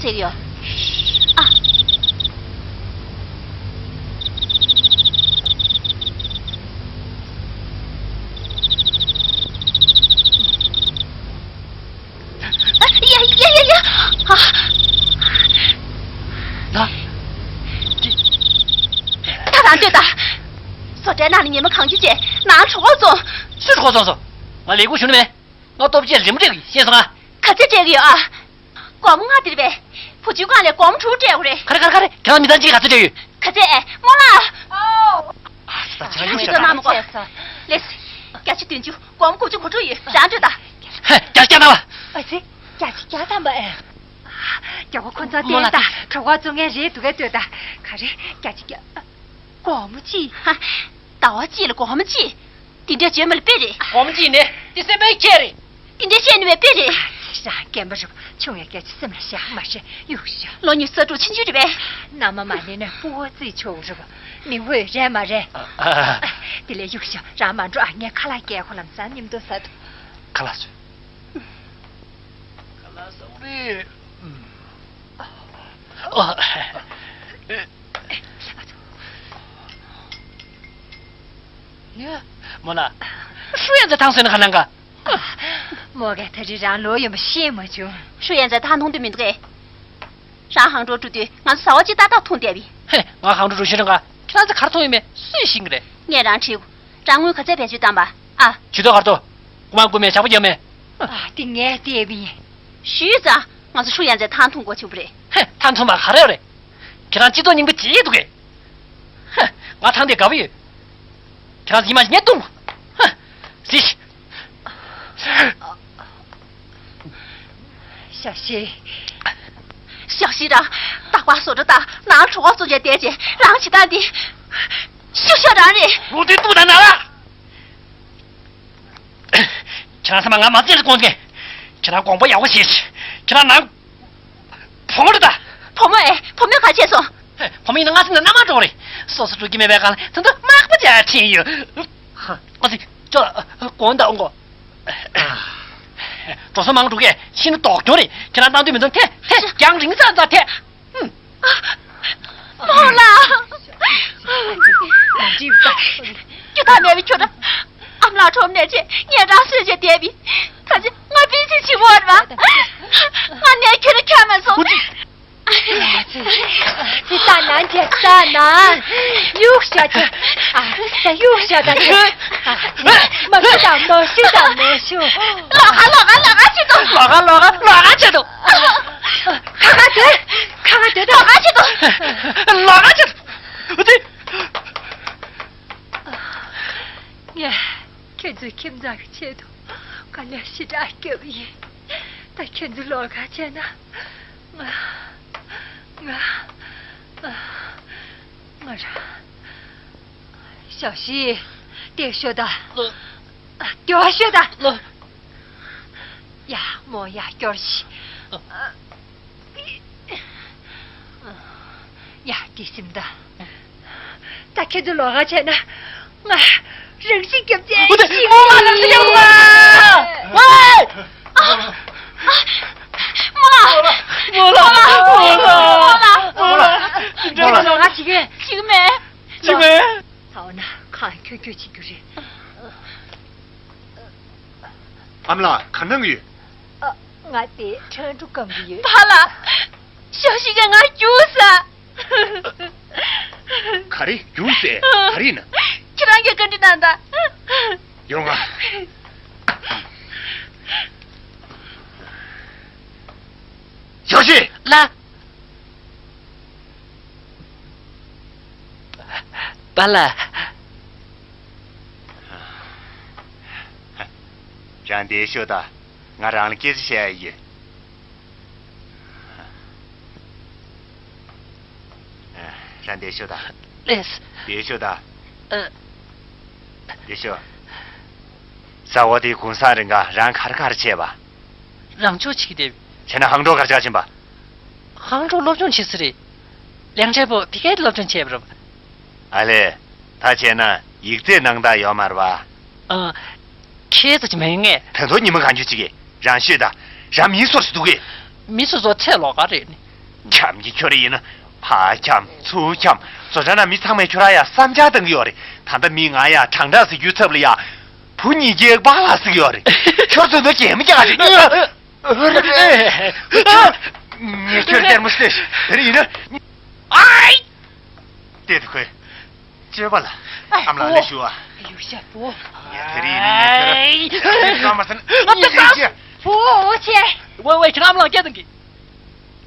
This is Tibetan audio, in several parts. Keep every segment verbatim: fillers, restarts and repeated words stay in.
ཟེར་གྱི་ཡོད། ཨ། ཡ་ཡ་ཡ་ཡ། ཨ། ད། ད་རང་ལྟོས་དང་། བཟོ་གྲྭའི་ནང་ལ་ཉི་མ་གང་བྱེད་བྱས་ནང་གྲོད་ཁོག་བཙོང་། སུས་གྲོད་ཁོག་བཙོང་སོང་། ང་ལས་ཁུངས་ཞུ་ནི་མེད། ང་སྟོབས་ཆེ་རི་མོ་སྤྲད་གི་ཤེས་སོང་ཨ། ག་ཚོད་སྤྲད་གི་ཡོད་ཨ། སྒོར་མོ་ལྔ་དེ་རེད་པས། བུ་བཅོལ་ཁང་ལས་སྒོར་མོ་དྲུག་སྤྲད་དགོས་རེད། ག་རེ་ག་རེ་ག་རེ། ཁྱེད་རང་མི་ཚང་གཅིག་ག་ཚོད་སྤྲད་ཡོད། ག་ཚོད་ཨེ་རྨོ་ལགས། ཨོ། ཨ་ཙི་ད་ཁྱེད་རང་ཡོད་ཤག་ད། ལགས་སེ། བརྒྱ་ཆ་བདུན་ཅུ། སྒོར་མོ་དགུ་བཅུ་གོ་དྲུག་ཡོད། རང་ལྟོས་དང་། ཧེ། བརྒྱ་ཆ་བརྒྱ་ཐམ་པ། ཨ་ཙི། བརྒྱ་ཆ་བརྒྱ་ཐམ་པ་ཨེ། རྒྱལ་བ་ཁོ་ཚོ་རྨོ་ལགས། བལྟས་ད་གྲོད་ཁོག་བཙོང་མཁན་རེད་འདུག་གས་ལྟོས་དང་། ག་རེ། བརྒྱ་ཆ་བརྒྱ། སྒོར་མོ་གཅིག་ཧ། ཟླ་བ་གཅིག་ལ་སྒོར་མོ་གཅིག་དེ་འདྲ་བརྗོད་མ་ལ་དཔེ་རེད། སྒོར་མོ་གཅིག་ནི་དེ་སེམས་པའི་ཁྱད་རེད། དེ་འདྲ་བཤད་ནུས་པའི་དཔེ་རེད། རང་རྒན་པ་རེད་པ། ཆུང་བའི་སྐད་ཆ་སེམས་ལ་བཞག་མ་བྱེད། གཡུག་ཤོག་ལོ་ཉི་ཤུ་རྩ་དྲུག་ཕྱིན་ཆད་རེད་པས། མནའ་མ་མ་ལེན་ན་སྤུ་གུ་བརྩི་ཆོག་རེད་པ། མི་འོས་རེད་མ་རེད། ཨ། དེ་ལས་གཡུག་ཤོག་རང་མ་འགྲོ་ཨ། ངས་ཁ་ལག་བརྒྱད་ཁོ་ལམ་སང་མཉམ་དུ་ཟ་ཐུབ། ཁ་ལག་བཟོས། ཁ་ལག་བཟོ་རེད། ཨ། རྨོ་ལགས། ཧྲུའུ་ཡན་ཚའི་ཐང་བཟོས་ན་ག་ལ་འགའ། རྨོ་གིས་ད་རེས་རང་ལོ་ཡོན་པ་ཤེས་མ་བྱུང་། ཧྲུའུ་ཡན་ཚའི་ཐང་འཐུང་འདོད་མི་འདུག་གས། རང་ཧང་ཀྲོའུ་འགྲོ་དུས་ང་ཚོ་ཟ་བ་གཅིག་ཏག་ཏག་འཐུང་བསྡད་པས། ཧེ། ང་ཧང་ཀྲོའུ་འགྲོ་ཤེས་རན་ག། ཁྱེད་རང་ཚོ་ག་རེ་འཐུང་ཡོད་མེད་སུས་ཤེས་ཀྱི་རེད། ངས་རང་དྲིས། རང་དངུལ་ག་ཚད་བེད་སྤྱོད་བཏང་པ། ཨ། ཇུས་གཏོགས་ག་རེ་འདུག་སྐུ་དམར་སྐུ་སྨན་ཇག་པ་རྒྱབ་མེད། ཨ། དེ་ངས་བལྟས་པ་ཡིན། ཞུས་ཙང་ང་ཚོ་ཧྲུའུ་ཡན་ཚའི་ཐང་འཐུང་དགོས་བྱུང་བ་རེད། ཧེ། ཐང་འཐུང་བ་ག་རེ་ཡོད་རེད། ཁྱེད་རང་སྤྱི་ཚོགས་རྙིང་པ་བརྗེད་འདུག་གས། ཧེ། ང་ཐང་དེ་དགའ་པོ་ཡོད། ཁྱེད་རང་ཚོ་ཉི་མ་ཉལ་བཏུང་། ཧེ། ཟིག་ཞ་ཤི། ཞ་ཤི་རང་རྟག་པར་བཟོ་གྲྭ་དང་ནང་གྲོད་ཁོག་བཙོང་བྱས་བསྡད་རྗེས་རང་བྱེད་སྟངས་འདི། ཤོག་ཤོག་རང་རེད། ལོ་དེ་ཏུ་ད་ན་ལ། ཁྱེད་རང་ཚང་མ་ང་མ་བཙལ་དགོངས་ཏེ། ཁྱེད་རང་དགོངས་པ་ཡག་པོ་བཞེས་ཤིག་ཁྱེད་རང་ནང་བུ་མོ་རེད་ད། བུ་མོ་ཨེ། བུ་མོས་ག་བྱས་སོང་། ཧེ། བུ་མོ་ཡིན་ན་ང་ཚོ་ནང་མནའ་མ་འགྲོ་རེད། སོ་སོ་འགྲོ་གི་མེད་པའི་སྒང་ལ་ད་དུང་མག་པ་བྱས་ཁྲིད་ཡོད། ཧ། ཨ་ཙི། ཅོ། དགོངས་དག་དགོངས། འགྲོ་ས་མང་འགྲོ་གས་ཕྱིན་ན་སྟོག་གྱོང་རེད། ཁྱེད་རང་བཏང་འདོད་མི་འདུག་ཐེ་ཐེ། རྒྱང་རིང་ཙམ་ཙམ་ཐེ། ཧུམ། རྨོ་ལགས། རྒྱུ་དག་མེད་པའི་ཁྱོད་རང་། ཨ་མ་ལགས་གྲོངས་ནས་རྗེས་ངས་རང་གསོད་བྱས་བསྡད་པས། ད་ཆ་ང་པེ་ཅིན་ཆི་མོ་རེད་པ། ང་ནས་ཁྱོད་རང་འཁྱམ་མ་སོང་། ཨ་ཙི། ཨ་ཙི། ད་ནང་བྱས་ད་ནང་། གཡུག་བཞག་ཅིག་ཨ་ཙི། གཡུག་བཞག་ད་ཅིག་ཨ་ཙི། མ་ཤི་ད་མ་ཤི་ད་མ་ཤི། ལོག་ག་ལོག་ག་ལོག་ག་བྱེད་དོ། ལོག་ག་ལོག་ག་ལོག་ག་བྱེད་དོ། ཁ་ཁ་སྡོད། ཁ་ཁ་སྡོད་ད། ལོག་ག་བྱེད་དོ། ལོག་ག་བྱེད་དོ། ཨ་ཙི། ངས་ཁྱེད་ཚོའི་ཁྱིམ་ཚང་གི་ཆེད་དུ་དཀའ་ལས་ཞེ་དྲག་བརྒྱབ་ཡིན། ད་ཁྱེད་ཚོ་ལོག་ག་བྱས་ན། ང་ང་ང་རང་། ཞའོ་ཤི། བལྟས་ཤོག་ད། ལོ། སྐྱོར་ཤོག་ད། ལོ། ཡ། མོ་ཡ་སྐྱོར་ཤིག་ཨ། ཡ། འདི་སིམ་ད། ད་ཁྱེད་ཚོ་ལོག་ག་བྱས་ན། ང་རང་ཤི་རྒྱབ་ཅེས་ཤི། མོ་ལ་རང་ཤི་རྒྱབ་ལ། ཝེ། མོ་ལ། མོ་ལ། མོ་ལ། མོ་ལ། ལོག་ག་བྱེད་ཀྱི་ཡོད། བྱེད་ཀྱི་མེད། བྱེད་ཀྱི་མེད། ཚ་བ་ན་ཁ་ཁྱོད་ཁྱོད་བྱེད་རྒྱུ་རེད། ཨ་མ་ལགས། ག་གནང་གི་ཡོད། ཨ། ང་དེ་ཁྲོན་ཀྲུ་སྐམ་གི་ཡོད། ཕ་ལ། ཞའོ་ཤི་གིས་ང་རྒྱུགས་ས། ག་རེ་རྒྱུགས་ཟེར། ག་རེ་ཡིན་ན། ཁྱེད་རང་གིས་བཀའ་འདྲི་གནང་དང་། ཡོང་ང་། ཞའོ་ཤི། ལགས། པཱ་ལགས། རང་བསྡད་ཤོག་ད། ང་རང་ལ་སྐད་ཆ་བཤད་ཡ་ཡོད། རང་བསྡད་ཤོག་ད། ལགས། བསྡད་ཤོག་ད། ཨ། བསྡད་ཤོག་ཟ་འོ་དེ་གུང་སེང་རིང་ག་རང་ག་རེ་ག་རེ་བྱས་པ། རང་ཕྱོགས་ཕྱིན་བསྡད། བྱས་ན་ཧང་ཀྲོའུ་ག་རེ་བྱས་ཕྱིན་པ། ཧང་ཀྲོའུ་སློབ་སྦྱོང་བྱེད་ས་རེད། ལིའང་ཁྲའེ་པོ་ཕི་ཁའི་སློབ་སྦྱོང་བྱས་པ་རེད། ཨ་ལས། ད་བྱས་ན་ཡིག་ཚད་གནང་སྟངས་ཡོད་མ་རེད་པ། ཨ། ཁྱེད་ཚོ་ཅི་མ་ཡིན་ངས། ད་དུང་ཉི་མ་གང་འཁྱོལ་བྱེད་ཀྱི། རང་ཤོད་ད། རང་མི་སོར་སུ་འདུག་གི། མི་སོ་སོ་ཚེ་ལོག་ག་རེད་ནི། འཁྱམ་གྱི་ཁྱོད་ར་ཡིན་ན། ཕར་འཁྱམ་ཚུར་འཁྱམ། བཟོ་གྲྭ་ནང་མི་ཚང་མས་ཁྱོད་ར་ཡ་བསམ་འཆར་བཏང་གི་ཡོད་རེད། ད་ལྟ་མི་ང་ཡ་དྲང་དྲག་ཟེར་རྒྱུའི་ཚབ་ལ་ཡ། བུ་གཉིས་ཀའི་པཱ་ལགས་ཟེར་གི་ཡོད་རེད། ཁྱོད་ཚོ་འདི་གད་མོ་རྒྱག་ག་ཅིག་ངས་ཁྱོད་ལྟད་མོ་བལྟས་ཤིག་དེ་རིང་ཡིན་ན། ཨའི། བལྟས་དུ་ཁོས། སྤྱོད་པ་ལ། ཨ་ཨམ་ལགས་བོ། ལས་ཞུ་བ། ཡུ་ཤ་བོ། ངས་དེ་རིང་ཡིན་ན་ངས་ཁྱོད་ལ། ཨའི། ཁྱོད་ཚོ་མ་ཟིན་ཨ་ཏི་ཡིན་ཤ། བོ་ཆེ། ཝེ་ཝེ་ཁྱེད་ཨམ་ལགས་སྐད་གཏོང་གི།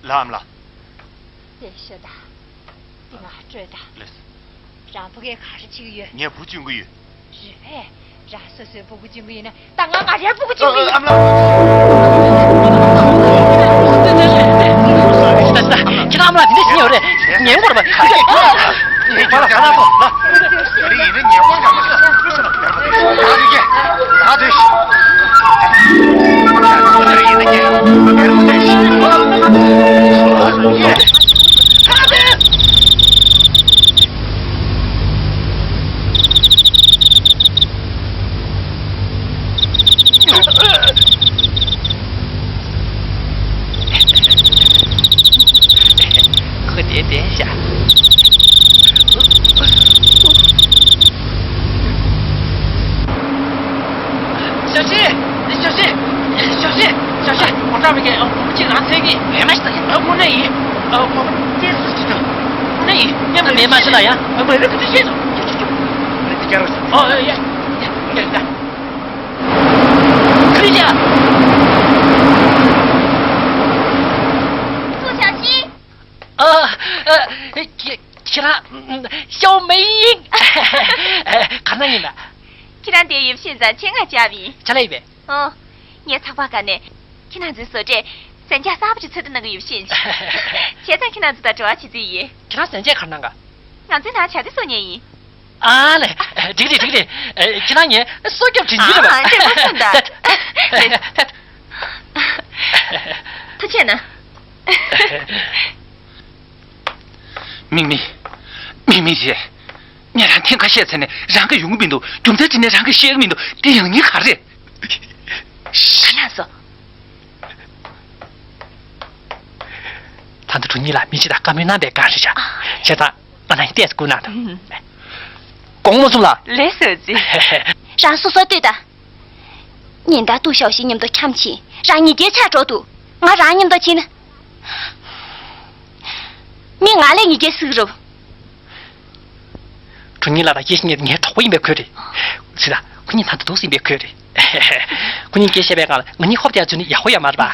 ལ་ཨམ་ལགས། དེ་ཤོད་ད། དེ་ང་སྤྲོད་ད། ལགས། རང་ཕ་གིར་ག་རེ་བྱེད་ཀྱི་ཡོད། ངས་བུ་སྐྱོང་གི་ཡོད། རེད་པས། རང་སོ་སོའི་སྤུ་གུ་སྐྱོང་གི་ཡིན་ན་ད་ང་ང་རའི་སྤུ་གུ་སྐྱོང་གི་ཡིན། ཨམ་ལགས། ཁྱེད་རང་ཨམ་ལགས་དེ་འདྲ་ཞིག་ཡོད་རེད། ཉན་དགོས་རེད་པ། ངས་ཁྱོད་ལ་ཟ་ན་ཐོངས་ལ། དེ་རིང་ཡིན་ན་ཉན་དགོས་འདྲ་མ་རེད། ང་དུས་ཀྱི། ང་དུས་ཤི། ཁོ་དེ་བསྡད་ཤག་ཞོགས་ཤིག་ཞོགས་ཤིག་ཞོགས་ཤིག་ཞོགས་ཤིག་སྒོ་འགྲམ་གྱི་བུ་མོ་གཅིག་རང་འཚོལ་གྱི། མེ་མ་ཞིག་ད་ཡིན། དངོས་གནས་ཡིན། ཁོ་བཙན་བཟུང་བྱེད་དོ། དངོས་གནས་ཡིན། མཉམ་དུ་མེ་མ་ཞིག་ལ་ཡ། མེ་མ་ག་ཚོད་བཤད་སོང་། ཅོ་ཅོ་ཅོ། ཨོ་ཡ་ཡ་ཡ་ཡ། ཁ་རི་ཅ། ཚུར་བཞག་ཅིག་ཨ། ཨ། ཁྱེད་ཁྱེད་རང་ཞའོ་མེ་ཡིན། ག་ན་ཡིན་ན། ཁྱེད་རང་དེ་ཡོད་ཤེས་ཙང་ཆེད་མངགས་བྱས་པ་ཡིན། ཆ་ལ་ཡིན་པས། ཨོ། ངས་ཚགས་པར་སྒང་ནས་ཁྱེད་རང་ཚོའི་བཟོ་གྲྭས་གཟན་ཆས་གསར་པ་ཅིག་འཚོལ་བསྡུ་གནང་གི་ཡོད་ཤེས། བྱས་ཙང་ཁྱེད་རང་ཚོ་དང་འབྲེལ་བ་བྱེད་རྩིས་ཡིན། ཁྱེད་རང་གཟན་ཆས་ག་རེ་གནང་ག་ང་ཚོའི་ནང་བྱ་དེ་གསོ་མཁན་ཡིན། ཨ་ལེ། འགྲིག་རེད་འགྲིག་རེད། ཁྱེད་རང་ངའི་སྲོག་སྐྱོབ་བྱེད་མཁན་རེད་པ། ཨ་ཨ་དེ་མ་གསུངས་ད། ཐུགས་རྗེ་གནང་། མིག་མིག་མིག་མིག་ཅེ། ངས་རང་ཐེངས་ཁ་ཤས་བཙལ་ནས་རང་གི་ཡོང་གི་མི་འདུག་རྒྱུ་མཚན་དྲིས་ནས་རང་གིས་བཤད་ཀྱི་མི་འདུག་དེ་ཡང་སྙིང་ག་རེ་རེད། ག་ལ་སོ། ད་ལྟ་དྲུང་ཉིད་ལ་མི་གཅིག་དང་བཀའ་མོལ་གནང་བསྡད་ག་རེ་བྱ། བྱས་ཙང་ང་ལ་ཡང་ཏོག་ཙམ་སྐུལ་གནང་དང་། དགོངས་མ་ཚོམས་ལགས། ལགས་སོ་ཨ་ཙི། རང་སོ་སོར་ལྟོས་དང་། ཉིན་ལྟར་ཏུའུ་ཞའོ་ཞི་མཉམ་དུ་འཁྱམས་ཕྱིན། རང་གཉིས་ཀའི་ཆགས་འགྲོ་འདུག་ང་རང་མཉམ་དུ་ཕྱིན་ན། མི་ང་ལས་གཉིས་ཀའི་སུ་རུབ། དྲུང་ཉིད་ལགས་དང་སྐྱེས་ཤིང་ངའི་གྲོགས་པོ་ཡིན་པའི་ཁུལ་རེད། ཟེར་ད། ཁོ་གཉིས་ད་ལྟ་འདུག་ཟིན་པའི་ཁུལ་རེད། ཁོ་གཉིས་སྐད་བཤད་པའི་སྒང་ལ་ང་གཉིས་ཧོབ་སྟེ་འཛུལ་ནས་ཡག་པོ་ཡོད་མ་རེད་པ།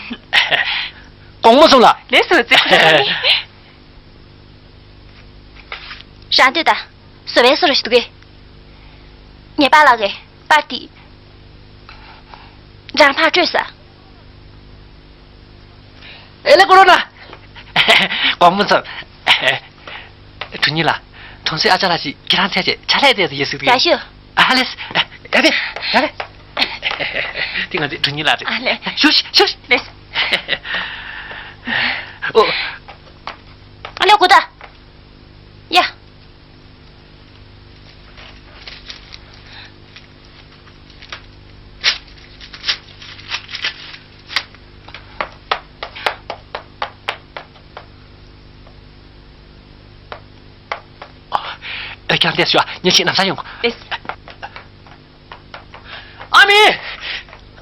དགོངས་མ་ཚོམས་ལགས། ལགས་སོ་ཨ་ཙི། རང་ལྟོས་དང་། བཟོ་པའི་བཟོ་འདྲ་ཞིག་འདུག་གས། ངའི་པཱ་ལགས་ཀྱི་པར་འདི། རང་ཕར་སྤྲོད་ས། ཨེ་ལེ་ཀོ་རོ་ན། དགོངས་མ་ཚོམས། དྲུང་ཉིད་ལགས། གྲོང་གསེབ་ཨ་ཅག་ལགས་ཤིག་ཁྱེད་རང་འཚོལ་བྱས་ཕྱག་ལས་རེད་ཟེར་ཡོད་ཟེར་གི་འདུག་ཡ་ཤོ། ཨ་ལེ། ཡ་ལེ། ཡ་ལེ། དེ་ང་ཚོའི་དྲུང་ཉིད་ལགས་རེད། ཨ་ལེ། ཤོག་ཤོག་ཤོག་ལེ། ཨོ། ཨ་ལེ་གོ་ད། ཡ། ཨ། ཁྱེད་རང་བསྡད་ཤོག་ངས་ཕྱིན་ནམ་ས་ཡོང་། ཨ་མི།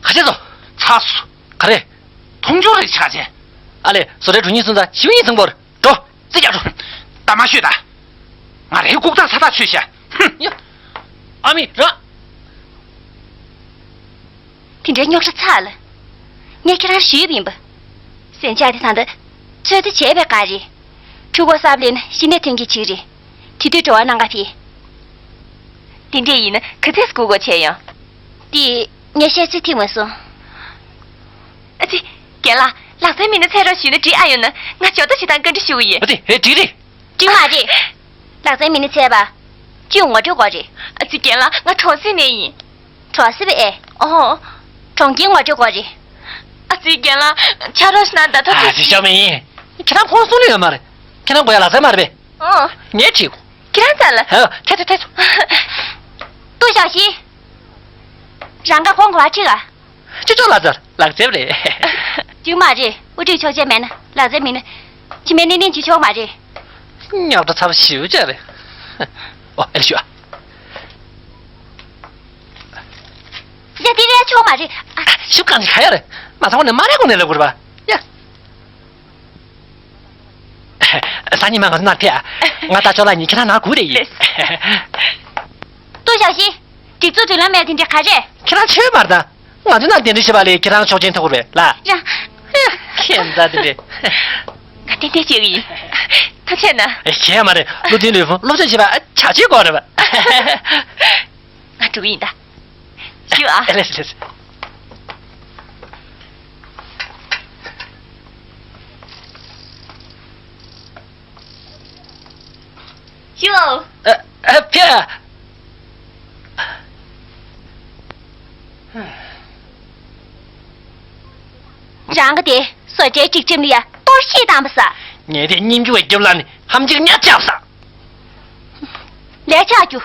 ག་བྱས་སོང་། ཚར་སོང་། ག་རེ། མཐོང་ཆུང་རེད་ཆགས་ཆེ། ཨ་ལེ། བཟོ་གྲྭའི་དྲུང་ཉིད་སོང་ཙང་བྱིའུ་གཉིས་བཟང་པོར་འགྲོ། རྩིས་རྒྱག་འགྲོ། ད་མ་ཤོད་ད། ང་རའི་ལྐུགས་རྟགས་ཚ་ཐག་ཆོད་ཤག་ཧུམ། ཡ། ཨ་མི་ར། དེ་འདྲའི་རྙོག་དྲ་ཚ་ལ། ངས་ཁྱེད་རང་ཞུས་པ་ཡིན་པ། གཟན་ཆས་དེ་ད་ལྟ་འཚོལ་བསྡུ་བྱས་པའི་སྒང་རེད། ཕྲུ་གུ་གསར་པ་སླེབས་ན་ཤི་ནད་ཐོན་གྱི་ཅིག་རེད། དེ་དུས་བྲོ་བ་གནང་ག་ཕེབས། དེ་འདྲས་ཡིན་ན་ག་ཚོད་སྒུག་དགོས་བྱས་ཡོང་། དེ་ངས་བཤད་ཚོད་ཐིག་མ་སོང་། ཨ་ཙི། རྒན་ལགས། ལག་རྩལ་མི་སྣ་འཚོལ་རོགས་ཞུས་ན་འགྲིག་ཨ་ཡོད་ན་ང་ཇོ་ཏོ་ཞིག་དང་བཀའ་འདྲི་ཞུ་གི་ཡོད། ཨ་ཙི། ཧེ་འགྲིག་རེད། འགྲིག་མ་རེད། ལག་རྩལ་མི་སྣ་འཚོལ་བ། སྤྱིར་ངོ་སྤྲོད་དགོས་རེད། ཨ་ཙི་རྒན་ལགས། ང་གྲོང་གསེབ་ནས་ཡིན། གྲོང་གསེབ་ཨེ། ཨོ། གྲོང་ཁྱེར་ངོ་སྤྲོད་དགོས་རེད། ཨ་ཙི་རྒན་ལགས། ཕྱག་རོགས་ཤིག་གནང་། ད་ཐོག་ཨ་ཙི་ཤོག་མི་ཡིན། ཁྱེད་རང་ཁོང་གསུང་ལོས་ཡོད་མ་རེད། ཁྱེད་རང་དགོས་ཡ་ལག་རྩལ་མ་རེད་པས། ཨོ། ངས་བྲིས་གོ། ཁྱེད་རང་རྩ་ལ། ཧེ། ཐད་ཐད་ཐད་སོང་། ཏུའུ་ཞའོ་ཞི། རང་ག་ཁོང་གོ་བ་ཁྲིད་ག་ཅི་ཅོག་ལག་རྩལ་ལག་རྩལ་རེད། རྒྱུ་མ་རེད། དབུ་ཁྲིད་ཆོག་མཆན་མེད་ན་ལག་རྩལ་མི་སྣ། ཁྱིམ་པའི་གནས་གནས་བྱེད་ཆོག་མ་རེད། རྙོག་དྲ་ཚ་པོ་ཞེ་པོ་ཅིག་རེད། ཨོ་ཨེ་ལ་ཞུ་ཨ། ཡ་དེ་རེད་ཆོག་མ་རེད་ཨ། ཞུ་གང་ཞིག་ག་ཡ་རེད། མ་ཚང་བ་ནས་མ་རེད་གོང་ནས་ལབ་དགོས་རེད་པ། ཡ། སང་ཉིན་མ་ང་ཚོ་ནང་ཕེབས་ཨ། ང་ད་ཅོག་ལ་ཉིན་ཁྱེད་རང་ནང་སྒུག་རེ་ཡིན། ལྟོས་ཞག་ཤི། སྒྲིག་འཛུགས་མདུན་ལམ་མེད་དེ་འདྲ་ག་རེད། ཁྱེད་རང་ཆོས་མ་རེད་ད། ང་ཚོའི་ནང་གདན་འདྲེན་བྱེད་པ་ལས་ཁྱེད་རང་ཆོག་མཆན་ཐོབ་དགོས་རེད་ལ། རང་། ཁྱེད་ད་དེ་རེད། ང་ཏན་ཏན་བྱེད་ཀྱི་ཡིན། ཐུགས་རྗེ་གནང་། ཨེ་གཞན་མ་རེད། བློ་མཐུན་ལུས་ཕུང་སློབ་སྦྱོང་བྱེད་པ་ཨ་བྱ་བྱེད་དགོས་རེད་པ། ང་འགྲོ་གི་ཡིན་ད། ཞུ་ཨ། ཨེ་ལེ་ལེ། ཞུ་ཨ། ཨ་ཨ་ཕྱི། རང་གི་དེ་བཟོ་གྲྭའི་སྒྲིག་ཁྲིམས་ལ་ཡ་གཏོར་བཤིག་བཏང་བ་ས། ངས་དེ་སྙིང་རྒྱུ་བའི་རྒྱབ་ལ་ནི་ཧམ་ཅིག་ཉག་བཅག་ས། ལས་ཆག་རྒྱུ།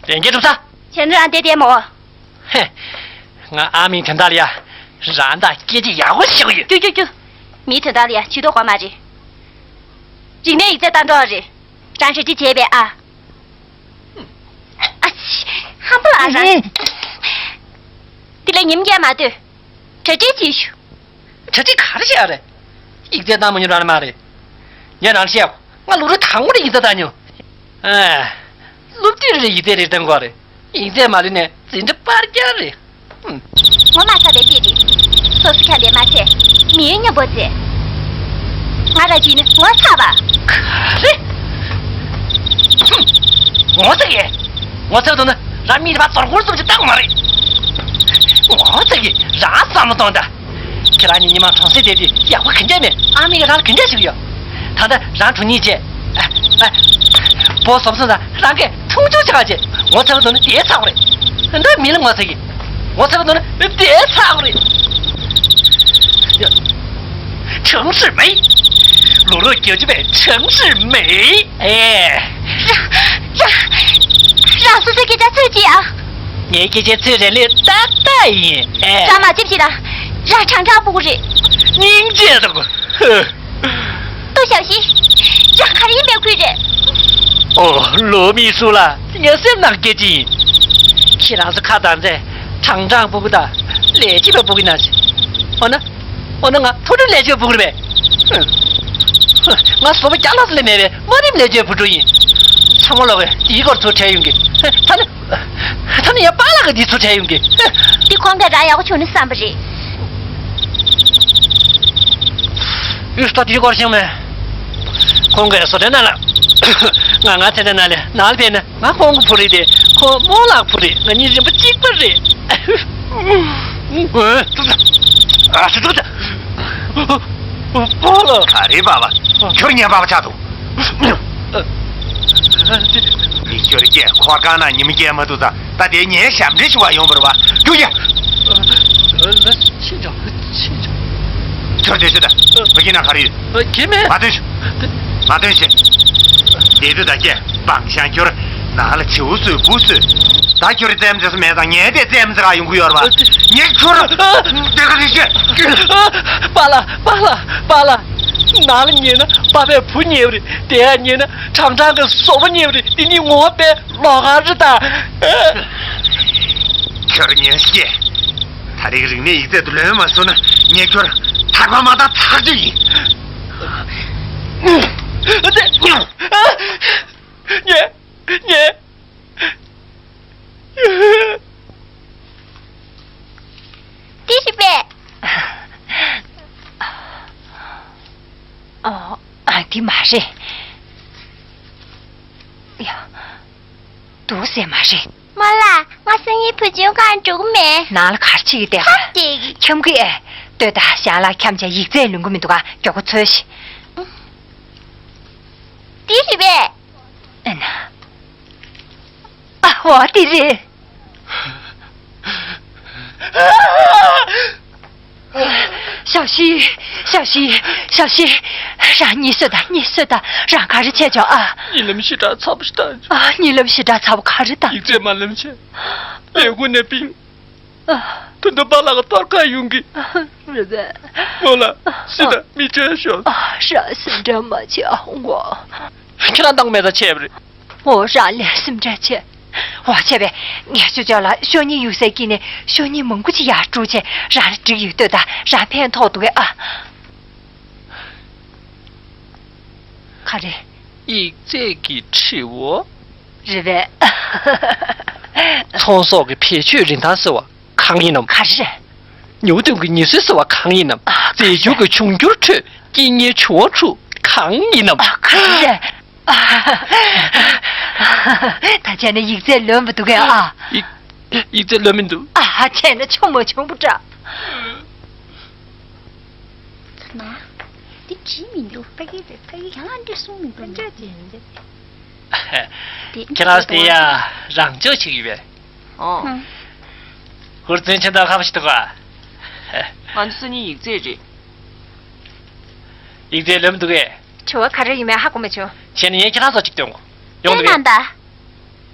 ལས་འགན་སྒྲུབ་ས། བྱས་ན་རང་བསྡད་བསྡད་མོ། ཧེ། ང་ཨ་མིང་དོན་དག་ལ་ཡ། རང་དང་སྐད་ཆ་ཡག་པོ་བཤད་གི་ཡོད། ཀྱུ་ཀྱུ་ཀྱུ། མིའི་དོན་དག་ལ་ཡ་ཇུས་གཏོགས་དགོས་མ་རེད། རིག་གནས་ཡིག་ཚད་ལྟ་འགྲོ་རེད། རང་གྲ་སྒྲིག་བྱས་པས་ཨ། ཨ་ཕྱི། ཧམ་པ་ལ་རང་། འདི་ལ་ཉིན་རྒྱབ་མ་སྡོད། གྲ་སྒྲིག་བྱེད་ཤོག་གྲ་སྒྲིག་ག་རེ་བྱེད་ཡ་རེད། ཡིག་ཚད་བཏང་མ་མྱོང་རང་ནི་མ་རེད། ངས་རང་ལ་བཤད། ང་ལོ་རེ་དང་པོ་ནས་ཡིག་ཚད་བཏང་མྱོང་། ཨ། སློབ་དུས་རེ་ཡིག་ཚད་རེ་བཏང་དགོས་རེད། ཡིག་ཚད་མ་ལོན་ནས་འཛིན་གྲྭ་བར་རྒྱག་རེད། ཧུམ། ངོ་མ་ཚ་བའི་ལྟས་རེད། སོ་སོ་ཁྱབ་པའི་མ་ཚད་མི་ཡོན་སྙོམས་པོ་བྱས། ང་རང་གཅིག་ནི་ངོ་ཚ་བ། ག་རེ། ཧུམ། ངོ་ཚ་གི། ངོ་ཚ་གི་འདུག་ན་རང་མིག་ལ་ཕར་ཟོར་གོར་ཙམ་ཞིག་བཏང་མ་རེད། ངོ་ཚ་གི་རང་བསམ་བློ་གཏོང་ད། ཁྱེད་རང་གཉིས་ཉི་མ་གྲོང་གསེབ་བསྡད་དུས་ཡག་པོ་ག་འདྲ་མེད། ཨ་མས་རང་ལ་ག་འདྲ་ཞིག་ཡོད། ད་ལྟ་རང་གྲོངས་ཉིན་བྱས། ཨ། ཨ། བོ་བཟོ་བཟོ་དང་རང་གིས་འཐུང་ཆུང་བྱ་བ་བྱས། ངོ་ཚ་གི་འདུག་ན་དེ་ཚ་བ་རེད། འདི་མི་ལ་ངོ་ཚ་གི། ངོ་ཚ་གི་འདུག་ན་དེ་ཚ་བ་རེད། ཡ། 城市美。 ལོ་རོགས་རྒྱབ་ཀྱི་པའི་城市美。 ཨེ། ར། ར། རང་སོ་སོའི་སྐད་ཆ་ཚོད་ཀྱིས་ཨ། ངའི་སྐད་ཆའི་ཚོད་རེ་ལོས་ཏག་ཏག་ཡིན། ཨེ། རང་མ་ཅིབ་ཅིག་དང་། རང་དྲང་དྲང་སྤུ་གུ་རེད། སྙིང་རྗེ་དང་། ལྟོས་ཞག་ཤི། རང་ག་རེ་ཡིན་པའི་ཁུལ་རེད། ཨོ། ལོ་མི་སུ་ལ་ངའི་སེམས་ནང་སྐད་ཅིག་ཡིན། ཁྱེད་རང་ཚོ་ཁ་དང་མཛད། དྲང་དྲང་སྤུ་གུ་དང་ལས་བྱེད་པའི་སྤུ་གུ་ནང་བཞིན། འོ་ན། འོ་ན་ང་མཐོ་རིམ་ལས་བྱེད་སྤུ་གུ་རེད་པས། ང་བཟོ་པ་བརྒྱ་ལྷག་ཙམ་ལས་མེད་པའི་དམའ་རིམ་ལས་བྱེད་བུ་ཕྲུག་ཡིན། ཚང་མ་ལོག་གིས་འདིའི་སྐོར་ཚུར་དྲན་ཡོང་གི། ད་ནི། ད་ནི་ཡང་པཱ་ལགས་ཀྱིས་འདི་ཚུར་དྲན་ཡོང་གི། འདི་ཁོང་གིས་རང་ཡག་པོ་བྱུང་ན་བསམ་པ་རེད། ཡུས་ད་འདིའི་སྐོར་ཤེས་མེད། ཁོང་གིས་བཟོ་གྲྭའི་ནང་ལ། ང་ང་ཚེ་འདས་ནང་ལས་ནང་ལ་ཕེབས་ན། ང་ཁོང་གི་བུ་རེད་དེ། ཁོ་རྨོ་ལགས་བུ་རེད། ང་གཉིས་རིམ་པ་གཅིག་པ་རེད། ཨ་ཙི་ཙི། པཱ་ལགས། ག་རེ་པཱ་ལགས། ཁྱོད་ངའི་པཱ་ལགས་ཆགས་འདུག་མི་ཁྱོད་སྐྱེས་འཁོར་ཁང་ནང་ཉི་མ་སྐྱེལ་མ་ཐུབ་ཙང་། ད་དེ་ངའི་ཞབས་འདྲེན་ཞུ་བར་ཡོང་བ་རེད་པ། རྒྱུགས་ཡ། ལགས་སོ། ཕྱིན་ཆོག་ཕྱིན་ཆོག་ཁྱོད་བསྡད་ཤོག་ད། ཕ་གི་ནང་ག་རེ་ཡོད། གལ་མེད། མ་ཐོན་ཤོག་མ་ཐོན་ཤོག་དེ་དུས་ད་སྐྱེས་བང་ཤང་ཁྱོད་ནང་ལ་བྱིའུ་གསོས་བུ་གསོས། ད་ཁྱོད་རྩེད་མོ་རྩེ་ས་མེད་ཙང་ངས་དེ་རྩེད་མོ་རྩེ་ག་ཡོང་གི་ཡོད་རེད་པ། ངས་ཁྱོད་དེ་ག་རེ་བཤད། པཱ་ལགས། པཱ་ལགས། པཱ་ལགས། ནང་ལ་ཉལ་ན་པཱ་ཕའི་བུ་ཉལ་བ་རེད། དེ་ཡང་ཉལ་ན་ཁྲང་ཁྲང་གི་བཟོ་པ་ཉལ་བ་རེད། འདི་གཉིས་ངོ་མ་དཔེ་ལོགས་ཀ་རེད་ད། ཁྱོད་ཉོན་ཤེས། ད་རེས་རིག་གནས་ཡིག་ཚད་དུ་ལོན་མ་སོང་ན་ངས་ཁྱོད་ཐར་པ་མ་བཏང་ཐར་རྒྱུ་ཡིན། ཉེ། ཉེ། འདི་རེད་པས། ཨོ། ཨ། འདི་མ་རེད། ཡ། འདུག་སེ་མ་རེད། རྨོ་ལགས། ང་སང་ཉིན་བུ་ཆུང་ཁང་འགྲོ་གི་མེད། ནང་ལ་ག་རེ་བྱེད་ཀྱི་བསྡད་པ། ཧ། བསྡད་ཀྱི། འཁྱམ་གི་ཨེ། ལྟོས་དང་། ཞལ་ལག་འཁྱམ་བྱས་ཡིག་ཚད་ལོན་གི་མི་འདུག་ག་མགྱོགས་པོ་འཚོལ་ཤིག་འདི་རེད་པས། ཨ་ན། ཨ། འོ་འདི་རེད། ཞའོ་ཤི། ཞའོ་ཤི། ཞའོ་ཤི། རང་གཉིད་སད་དང་། གཉིད་སད་དང་། རང་ག་རེ་བྱས་བྱུང་ཨ། གཉིད་ལམ་ཞེ་དྲག་ཚ་པོ་ཞིག་བཏང་བྱུང་། ཨ། གཉིད་ལམ་ཞེ་དྲག་ཚ་པོ་ག་རེ་བཏང་། ཡིག་ཚད་མ་ལོན་བྱས། ལས་ཁུངས་ནས་ཕིང་། ད་དུང་པཱ་ལགས་གཏོར་ཁ་ཡོང་གི། རེད་པས། མོ་ལ་སི་ཏ་མི་བྱོས་ཤོག་ཨ་ཧྲ། སེམས་ཁྲལ་མ་བྱེད་ཨ། ཁྱེད་རང་བཏང་མེད་ད་བྱས་པ་རེད། མོ་རང་ལ་སེམས་ཁྲལ་བྱེད། འོ་བྱས་པས། ངས་ཅོ་ཅོ་ལ་ཤོ་རྙི་གཡུག་སའི་དཀྱིལ་ནས་ཤོ་རྙི་མང་པོ་ཅིག་ཡར་དཀྲུགས་བྱས། རང་ལ་འགྲིག་ཡོད་ལྟོས་ད། རང་ཕན་ཐོགས་འདུག་གས་ཨ། ག་རེ། ཡིག་ཚད་ཀྱི་དྲི་བ། རེད་པས། ཚོང་ཟོག་གི་བེད་སྤྱོད་རིན་ཐང་ཟེར་བ་གང་ཡིན་ནམ། ག་རེ་རེད། ཉིའུ་ཏུན་གྱི་ཉི་ཟེར་ཟེར་བ་གང་ཡིན་ནམ། ཨ། རྫས་འགྱུར་གྱི་འབྱུང་འགྱུར་ཁྲོད་རྐྱེན་ངན་བྱུང་བ་དྲུག་གང་ཡིན་ནམ། ཨ། ག་རེ་རེད། ད་བྱས་ན་ཡིག་ཚད་ལོན་པ་འདུག་གས་ཨ། ཡིག་ཡིག་ཚད་ལོན་མི་འདུག་ཨ། བྱས་ན་ཆུང་མ་ཆུང་པོ་འདྲ། ད་ན། འདི་བྲིས་མི་འདུག་ཕ་གི་རེད། ཕ་གི་ཡང་འདི་གསུང་མི་འདུག་ཁྱེད་རང་དེ་ཡ་རང་ཕྱོགས་ཆེ་གི་བས། ཨོ། ཧུང་། ཧུར་བརྩོན་ཆེན་དང་ཁ་པོ་ཞིག་འདུག་ག་ང་ཚོ་སང་ཉིན་ཡིག་ཚད་རེད། ཡིག་ཚད་ལོན་མི་འདུག་གས། དྲི་བ་ག་རེ་ཡིན་མིན་ཧ་གོ་མ་བྱུང་། བྱས་ན་ངས་ཁྱེད་རང་ཚོ་གཅིག་སྟོན་གོ། ཡོང་འདུག་གས། ད།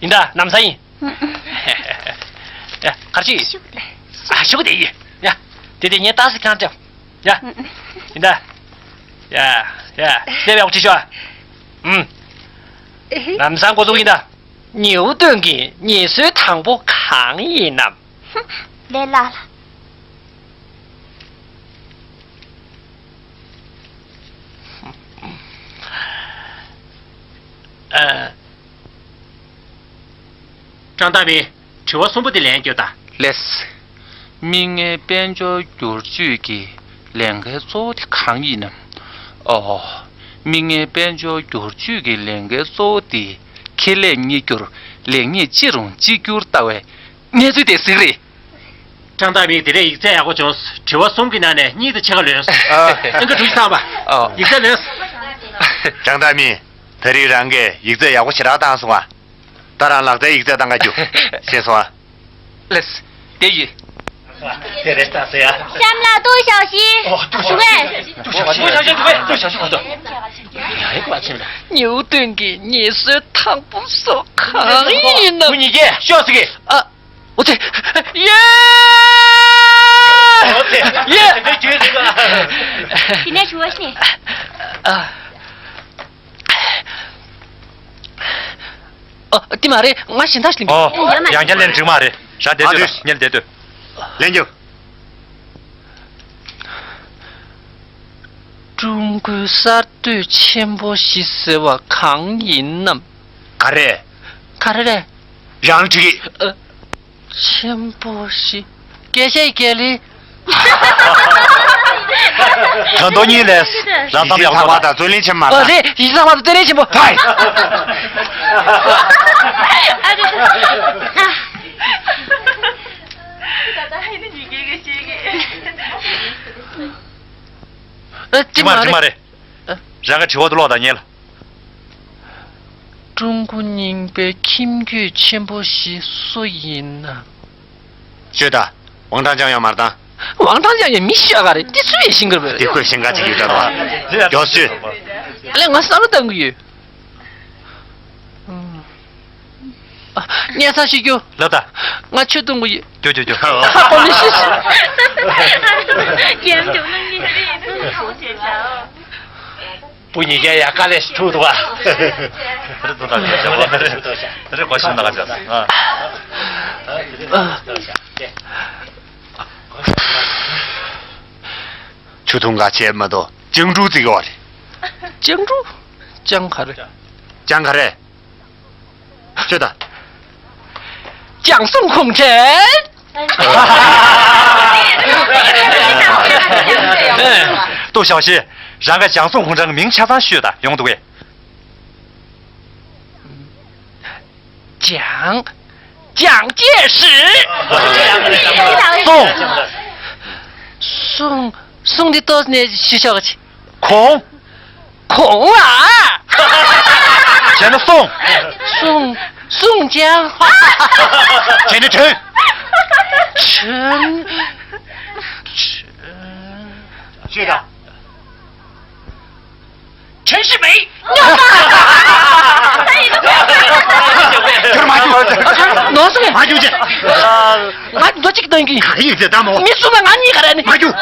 ཡིན་ད། ལམ་སང་ཡིན། ཡ། གར་ཅི། ཤུགས་དེ། ཨ། ཤུགས་དེ་ཡིན། ཡ། དེ་དེ་ངས་ཏག་ཏག་ཁྱེད་རང་སྤྲད། ཡ། ཡིན་ད། ཡ། ཡ། སླེབས་ཡག་པོ་བྱེད་ཤོག་ཨུམ། ལམ་སང་འགོ་འཛུགས་ཡིན་ད། ཉིའུ་ཏུན་གྱི་ཉི་ཟེར་དང་པོ་གང་ཡིན་ནམ། ལས་སླ་ལ། ཨ། ཀྲང་ཏ་མི། དྲི་བ་གསུམ་པོ་དེ་ལན་རྒྱོབ་དང་། ལེགས། མིག་སྔའི་དཔལ་འབྱོར་བསྒྱུར་བཅོས་ཀྱི་ལས་འགན་གཙོ་བོ་དེ་གང་ཡིན་ནམ། ཨོ། མིག་སྔའི་དཔལ་འབྱོར་བསྒྱུར་བཅོས་ཀྱི་ལས་འགན་གཙོ་བོ་དེ་ཁེ་ལས་གཉིས་བསྒྱུར་ལེགས་ཉེས་ཅི་རུང་གཅིག་གྱུར་ལྟ་བའི་གནས་ཚུལ་དེ་གཟིགས་རེད། ཀྲང་ཏ་མིག་དེ་རིང་ཡིག་ཚད་ཡག་པོ་བྱུང་། དྲི་བ་གསུམ་གྱི་ནང་ནས་གཉིས་དང་ཕྱེད་ཀ་ལོན་སོང་། ཨ། ཨང་ཀི་དྲུག་ཅུ་ཐམ་པ། ཨོ། ཡིག་ཚད་ལོན་སོང་། ཀྲང་ཏ་མིག་ད་རེས་རང་གིས་ཡིག་ཚད་ཡག་པོ་ཞེ་དྲག་བཏང་སོང་ཨ། ད་རང་ལག་རྩལ་ཡིག་ཚད་བཏང་ག་རྒྱུགས། ཤེས་སོང་ཨ། ལེགས། དེ་ཡིན། དེ་རེད་ད་ཟེར་ཡ། གཤམ་ལ་ཏུའུ་ཞའོ་ཞི། ཨོ། ཏུའུ་ཞའོ་ཞི། ཞུ་བས། ཏུའུ་ཞའོ་ཞི། ཏུའུ་ཞའོ་ཞི། ཉིའུ་ཏུན་གྱི་ཉི་ཟེར་དང་པོ་སོགས་གང་ཡིན་ནམ། ཁོ་གཉིས་ཀས་ཤོག་ཟེར་གི། ཨ། འོ་དེ། ཡེ། ཡེ། དེ་ནས་ཞུ་བ་ཞིག་ཨ། ཨ། དེ་མ་རེད། ང་གཞན་དག་ཞིག་ལེན། ཨོ། ཡང་བསྐྱར་ལན་འགྲིག་མ་རེད། རང་བསྡད་སྡོད་ལ། ངས་བསྡད་སྡོད། ལན་རྒྱོབ། ཀྲུང་གོའི་གསར་གཏོད་ཆེན་པོ་བཞི་ཟེར་བ་གང་ཡིན་ནམ། ག་རེ། ག་རེ་རེད། རང་འགྲིག་གི། ཨ། ཆེན་པོ་བཞི། སྐད་ཆ་ཡི་སྐད་ལི། ད་དོ་གཉིས་ལས། རང་བསམ་ཡག་པོ་ཐག་པ་དང་རྩོད་ལེན་ཆེན་མ། ཨ། རེད། ཡིག་ཚང་བ་དང་རྩོད་ལེན་ཆེན་པོ། ཕའི། ཨ། ཅི་མ་རེད། ཅི་མ་རེད། རང་གི་དྲི་བ་དུ་ཀློག་དང་ཉན་ལ། ཀྲུང་གོ་རྙིང་པའི་ཁྱིམ་རྒྱུད་ཆེན་པོ་བཞི་སུ་ཡིན་ནམ། ཤོད་ད། ཝང་ཀྲང་ཅང་ཡང་མར་བཏང་། ཝང་ཀྲང་ཅང་ཡང་མི་ཤ་ག་རེད། དེ་སུ་ཡིན་ཤེས་གི་རེད། དེ་ཁོས་ཤེས་ག་ཅིག་ཡོད་ད་རོ། མགྱོགས་ཤོད། ཨ་ལས་ང་བསམ་བློ་བཏང་གི་ཡོད། ཨ། ཉལ་ས་ཞིག་རྒྱུ། ལབ་ད། ང་ཆུ་འཐུང་གི་ཡོད། རྒྱུ་རྒྱུ་རྒྱུ། ཧ་གོ་མི་ཤེས། བུ་གཉིས་ཀས་ཡ་དཀའ་ལས་ཤིག་ཐུག་འདུག་ཨ། རེ་ཐུག་ད་རེ་རེ་གོ་ཤིན་ད་ག་ཅག་ཨ། ཆུ་འཐུང་ག་བྱས་མ་གཏོགས་ལྕང་ཕྲུག་བརྩི་གི་བ་རེད། ལྕང་ཕྲུག་ལྕང་ག་རེ། ལྕང་ག་རེ། ཤོད་ད། ལྕང་སྲུང་གུང་ཁྲན། ཏུའུ་ཞའོ་ཞི། རང་ག་ལྕང་སྲུང་གུང་ཁྲན་གི་མིང་ཆ་ཚང་ཤོད་ད། ཡོང་འདུག་གས། ལྕང་། ལྕང་སྐྱེས་ཧྲི། སྲུང་། སྲུང་། སྲུང་འདི་ལྟོས་ནས་ཤི་ཤོག་ཅིག་གུང་། གུང་ཨ། བྱས་ན་སྲུང་། སྲུང་། སྲུང་ཅང་། བྱས་ན་ཁྲོན། ཁྲོན། ཁྲོན། ཤོད་དང་། ཁྲོན་ཧྲི་མེད། ཁྱོད་མ་ཁྱོད། ནོར་སོང་ངས། མ་རྒྱུག་ཅེས། ང་མདོ་གཅིག་གཏོང་གི། ག་རེ་ཡོད་ཚད་ད་མོ། མི་གསུམ་ལ་ང་གཉིས་ག་རེ་ནི། མ་རྒྱུག